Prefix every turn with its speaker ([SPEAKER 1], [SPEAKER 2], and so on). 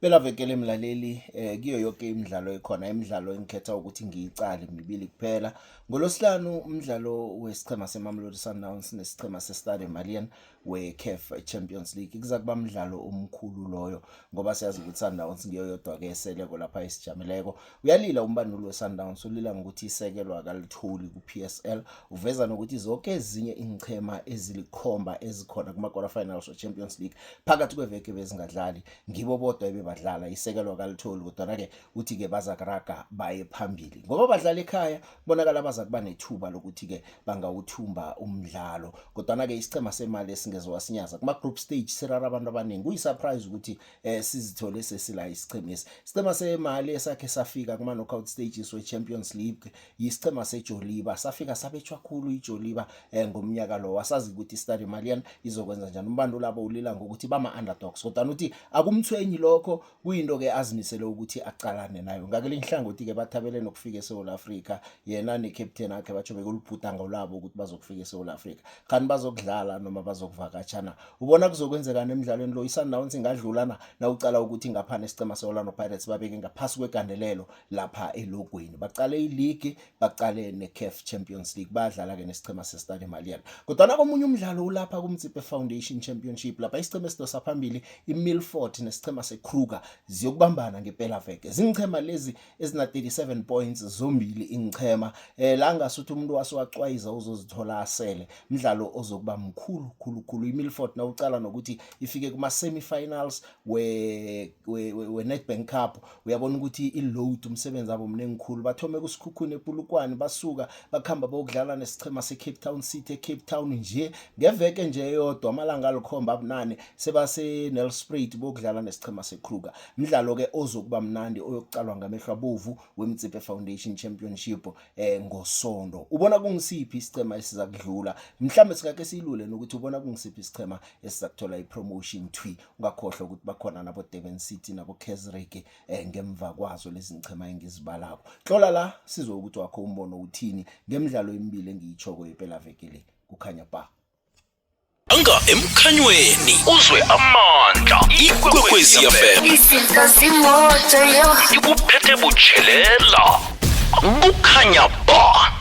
[SPEAKER 1] Pelaveke mlaleli, kiyo yoke imidlalo ekhona, imidlalo engikhetha ukuthi ngiyicale mibili kuphela. NgoLwesihlanu umdlalo wesichema seMamelodi Sundowns nesichema seStade Malien we-CAF Champions League kuza kuba mdlalo omkhulu loyo, ngoba siyazi ukuthi Sundowns ngiyo yodwa ke eseleko lapha esijameleko. Uyalila umbanduli we-Sundowns, ulila ngokuthi isekelo akalitholi ku-PSL. Uveza nokuthi zonke ezinye iinchema ezilikhomba ezikhona kuma-quarter finals we-Champions League phakathi kweveke bezingadlali, ngibo bodwa ebebadlala. Isekelo akalitholi, kodwana-ke uthi-ke baza kuraga baye phambili ngoba badlala ekhaya. Kubonakala baza kuba nethuba lokuthi-ke bangawuthumba umdlalo, kodwana-ke isichema semali esingeze wasinyaza kuma-group stage sirara abantu abaningi. Kuyi-surprise ukuthi sizithole sesila isichemesi, isichema semali esakhe safika kuma-knockout stages we-Champions League, isichema sejoliba safika sabetshwa khulu ijoliba ngomnyaka lo. Asazi ukuthi iStade Malien izokwenza njani. Umbanduli labo ulila ngokuthi bama-underdogs, kodwa uthi akumthwenyi lokho, kuyinto-ke azimisele ukuthi aqalane nayo. Ngakelinye ihlangothi-ke bathabele nokufika eSouth Africa, yena ne-captain akhe batsho bekulibhudango labo ukuthi bazokufika eSouth Africa. Kanti bazokudlala noma bazokuvakatshana? Ubona kuzokwenzekani emdlalweni lo? I-Sundowns ingadlula na, nawucala ukuthi ngapha nesicema se-Orlando Pirates babeke ngaphasi kwegandelelo lapha elogweni? Baqale iligi, baqale ne-CAF Champions League, badlala-ke nesichema seStade Malien. Kodwana komunye umdlalo ulapha kuMotsepe Foundation Championship, lapha isichema esidosa phambili iMilford nesichema seKruger ziyokubambana ngepelaveke. Zingichema lezi ezina 37 points zombili ingichema la ngasuthi umuntu wasewacwayiza uzozithola asele. Umdlalo ozokuba mkhulu khulu khulu. IMilford nawucala nokuthi ifike kuma semi-finals we Nedbank Cup, uyabona ukuthi i-load, umsebenzi abo mningi khulu. Bathome kuSekhukhune ePolokwane, basuka bakhamba bokudlala nesichema se-Cape Town City eCape Town nje ngeveke nje eyodwa, amalanga 98, sebase Nelspruit bokudlala nesichema seKruger. Umdlalo ke ozokuba mnandi oyokucalwa ngamehlo abovu weMotsepe Foundation Championship ngoSondo. Ubona kungisiphi isichema esiza kudlula? Mhlambe singake siyilule nokuthi ubona kungisiphi isichema esiza kuthola ipromotion thwi. Ungakhohlwa ukuthi bakhona nabo Durban City nabo Casric ngemva kwazo lezi ngichema engizibalako. Hlola la sizwe ukuthi wakho umbono uthini ngemidlalo emibili engiyitshoko impela veke le. Kukhanya ba.
[SPEAKER 2] Anga emkhanyweni uzwe amandla, Ikwekwezi FM.
[SPEAKER 3] Izinto zimoto yo.
[SPEAKER 2] Ikuphethe butshelela, kukhanya ba.